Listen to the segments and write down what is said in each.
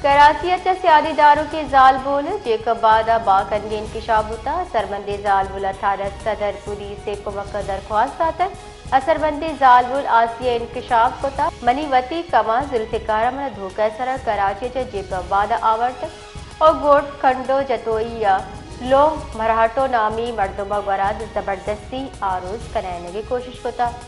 کراچی ءَ چہ سیادی داروکیں زالبول جیکب آباد ءَ بانکنگے انکشاف بوتگ۔ اثرمندیں زالبول ءَ تھانہ صدر پولیس ءِ کمک ءَ درخواست داتگ۔ اثرمندیں زالبول آسیہ ءَ انکشاف کتگ، منی وتی کماش ذوالفقار ءَ من ءَ دھوکہ ءِ سرا کراچی ءَ چہ جیکب آباد ءَ آورتگ ءُ گوٹ کنڈو جتوئی ءَ لونگ مراٹو نامی مردم ءِ گورا زبردستی آروس کنائینگ ءِ کوشش کتگ۔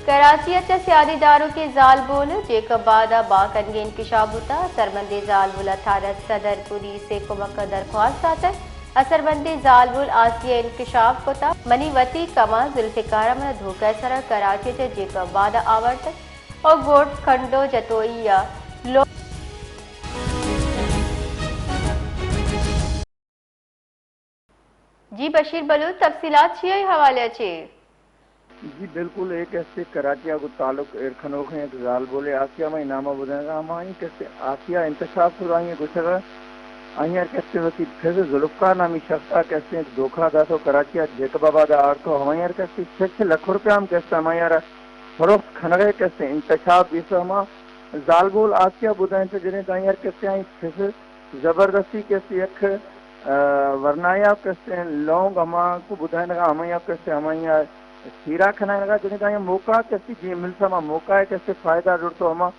کراچی ءَ چہ سیادی داروکیں زالبول جیکب آباد ءَ بانکنگے انکشاف بوتگ۔ اثرمندیں زالبول ءَ تھانہ صدر پولیس ءِ کمک ءَ درخواست داتگ۔ اثرمندیں زالبول آسیہ ءَ انکشاف کتگ، منی وتی کماش ذوالفقار ءَ من ءَ دھوکہ ءِ سرا کراچی ءَ چہ جیکب آباد ءَ آورتگ ءُ گوٹ کنڈو جتوئی ءَ لو جی بشیر بلوچ، تفصیلات چی ءِ حوالے ءَ چی؟ جی بالکل، اے کسے کراچی ءَ گوں تعلق ایر کنوکیں یک زالبولے آسیہ، ہمائی نام ءَ بدینگ ءَ، ہمائی کسے آسیہ انکشاف کت، آئی ءَ گوشگ ءَ، آئی ءَ کسے وتی پھز ذوالفقار نامی شخص ءَ کسے دھوکہ دات ءُ کراچی ءَ جیکب آباد ءَ آرت ءُ ہمائی ءَ کسے شش لکھ روپیہ ہم کسے ہمائی ءَ را فروخت کنگ ءِ کسے انکشاف بیت ءُ ہما زالبول آسیہ بدینت، جنیں دائیں ہر کسے آئی پھز زبردستی کسے یک، آ، ورنایا کسے لونگ ہما کو بدینگ ءَ، ہمائی ءَ کسے ہمائی ءَ سیرا کنائینگ ءَ، جنیں دائیں موقع کسے جی ملتا، ہما موقع ءَ کسے فائدہ لوٹ تو ہما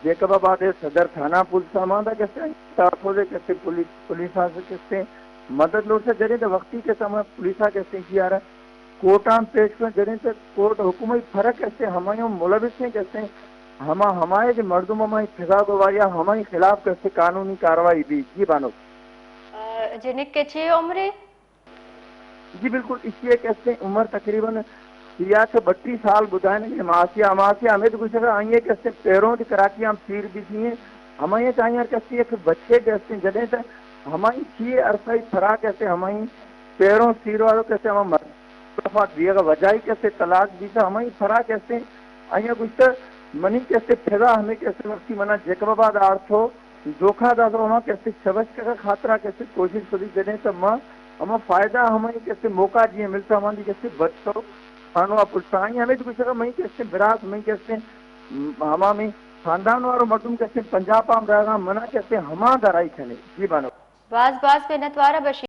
جیکب آباد ءِ صدر تھانہ پولیس ءَ ہما دا کسے تحفظ کسے پولیس، پولیس ءَ کسے مدد لوٹ سے، جنیں دا وقتی کسے ہما پولیس ءَ کسے کیا رہا کورٹ ءَ ہم پیش کن، جنیں تہ کورٹ ءِ حکم ءَ فرق کسے ہمائی ءَ ملوث ایں کسے ہما، ہمائی ءَ کہ مردم ہمائی پھزا گواریا ہمائی خلاف کسے قانونی کاروائی بی۔ جی بانک۔ آ، جنک ءِ چے عمرے؟ جی بالکل، ایشی ءِ کسے عمر تقریباً سی ءَ چہ بتی سال بدائینگ ءَ، ہماسی ءَ، ہماسی ءَ ہمے گوشگ ءَ، آئی ءِ کسے پیروں دی کراچی ہم سیر بیتی ہیں، ہمائی ءَ چہ آئی ءَ کسے یک بچے کسے جنیں تہ ہمائی چی عرصہ ءَ پھرا کسے ہمائی پیروں سیر والو کسے ہما مر-، مخالفات بیگ ءِ وجہ ای کسے طلاق بیتا، ہمائی پھرا کسے آئی ءَ گوشتہ، منی کسے پھدا ہمے کسے وقتی منا جیکب آباد آرتو، دھوکہ داتو، ہما کسے چبش کگا خاطرا کسے کوشش کدی جنے تہ ما ہما فائدہ ہمائی کسے موقع جی ملتا ہماندی کسے بچتو۔ خانو ءَ پلسا آئی ہمے گوشگا، مئی کسے برات، مئی کسے ہما مئی خاندان وارو مردم کسے پنجاب ءَ ہم رہگا، منا کسے ہما درائی کنے۔ جی بانو۔ باز باز منتوارا بشیر۔